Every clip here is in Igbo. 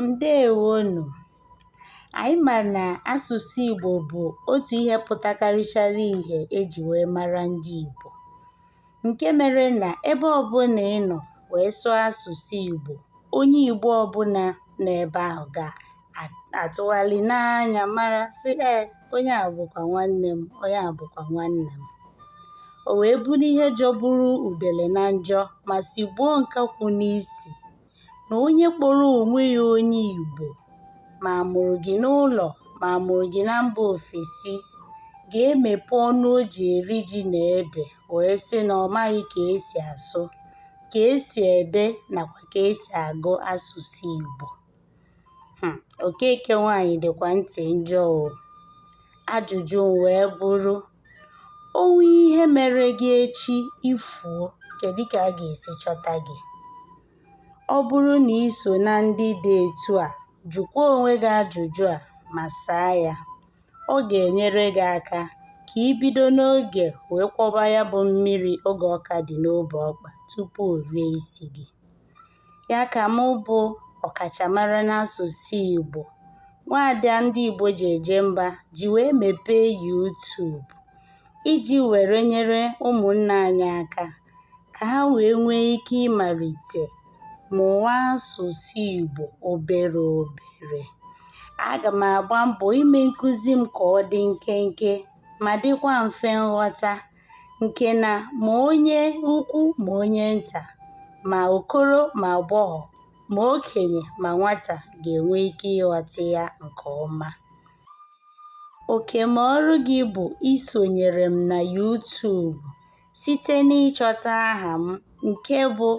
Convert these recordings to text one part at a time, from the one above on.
Ǹdeèwonù. Ànyị mà nà asụ̀sụ Ìgbò bụ̀ otù ihe pụtakarịchara ìhè ejì wee mara ndị Ìgbò, ǹke mere nà ebe ọbụnà ị nọ̀ wee sụọ asụ̀sụ Ìgbò, onye Ìgbo ọbụna nọ ebe ahụ̀ ga-atụgharị n'anya mara sị ee, onye a bụkwa nwanne m, onye a bụkwa nwanne m. O wee bụrụ ihe jọgburu udele na njọ ma sigbuo nkakwụ n'isi na onye kpọrọ onwe ya onye Igbo, ma a mụrụ gị n'ụlọ ma a mụrụ gị na mba ofesi, ga-emepe ọnụ o ji eri ji na ede wee sị na ọ maghị ka esi asụ, ka esi ede nakwa ka esi agụ asụsụ Igbo. Okeke nwaanyị dịkwa ntị njọ o. Ajụjụ m wee bụrụ, o nwee ihe mere gị echi i fuo, kedu ka a ga-esi chọta gị? Ọ bụrụ na i so na ndị dị etu a, jụkwa onwe gị ajụjụ a ma saa ya. Ọ ga-enyere gị aka ka i bido n'oge wee kwọba ya bụ mmiri oge ọ ka dị n'obe ọkpa tupu o rie isi gị. Ya ka mụ bụ ọkachamara n'asụsụ Igbo, nwaada ndị Igbo ji eje mba, ji wee mepee YouTube iji were nyere ụmụnne anyị aka ka ha wee nwee ike ịmalite mụwa asụsụ Igbo obere obere. Aga m agba mbọ ime nkụzi m ka ọ dị nkenke ma dịkwa mfe nghọta, nke na ma onye ukwu ma onye nta, ma okoro ma agbọghọ, ma okenye ma nwata ga-enwe ike ịghọta ya nke ọma. Okemọrụ gị bụ isonyere m na YouTube site n'ịchọta aha m nke bụ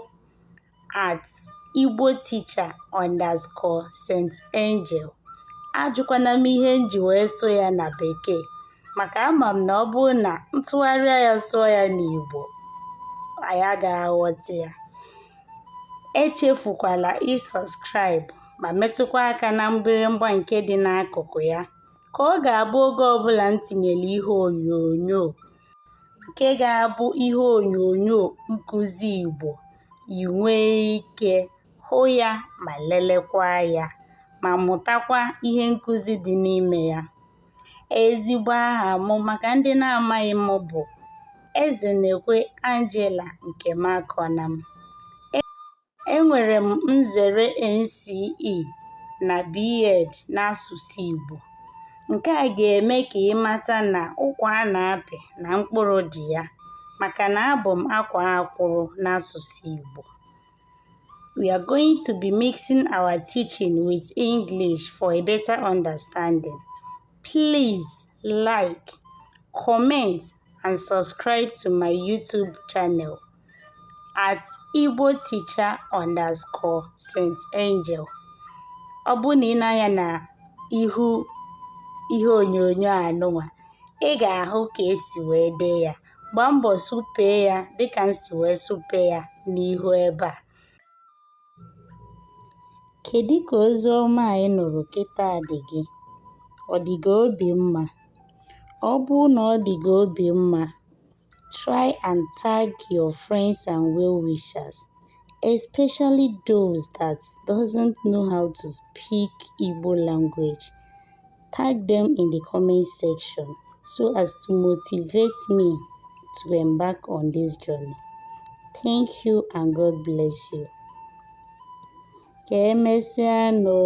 @igboteacher_St. Ajụkwana m ihe m ji wee sụ ya na bekee, maka ama m na ọ bụrụ na m tụgharịa ya sụọ ya n'Igbo, anyị agaghị aghọta ya. Echefukwala ịsubscribe ma metụkwa aka na mgbịrịmgba nke dị n'akụkụ ya, ka ọ ga-abụ oge ọbụla m tinyere ihe onyonyo nke ga-abụ ihe onyonyo nkụzi Igbo, i nwee ike hụ ya ma lelekwa ya ma mụtakwa ihe nkụzi dị n'ime ya. Ezigbo aha m maka ndị na-amaghị m bụ Ezenekwe Angela Nkemakọnam. Enwere m nzere NCE na B.Ed n'asụsụ Igbo. Nke a ga-eme ka ị mata na ụkwa a na-apị na mkpụrụ dị ya, maka na abụ m akwaa akwụrụ n'asụsụ Igbo. We are going to be mixing our teaching with English for a better understanding. Please like, comment, and subscribe to my YouTube channel @igboteacher_St. Angel. Ọ bụrụ na ị nee anya na ihu ihe onyonyo a nụnwa, ị ga-ahụ ka esi wee dee ya. Gbaa mbọ sụpee ya dịka m si wee sụpee ya n'ihu ebe a. Kedu ka ozi ọma a ị nụrụ kịta dị gị? Ọ dị gị obi mma? Ọ bụrụ na ọ dị gị obi mma, try and tag your friends and well-wishers, especially those that doesn't know how to speak Igbo language. Tag them in the comment section so as to motivate me to embark on this journey. Thank you and God bless you. Ka emesịanụ.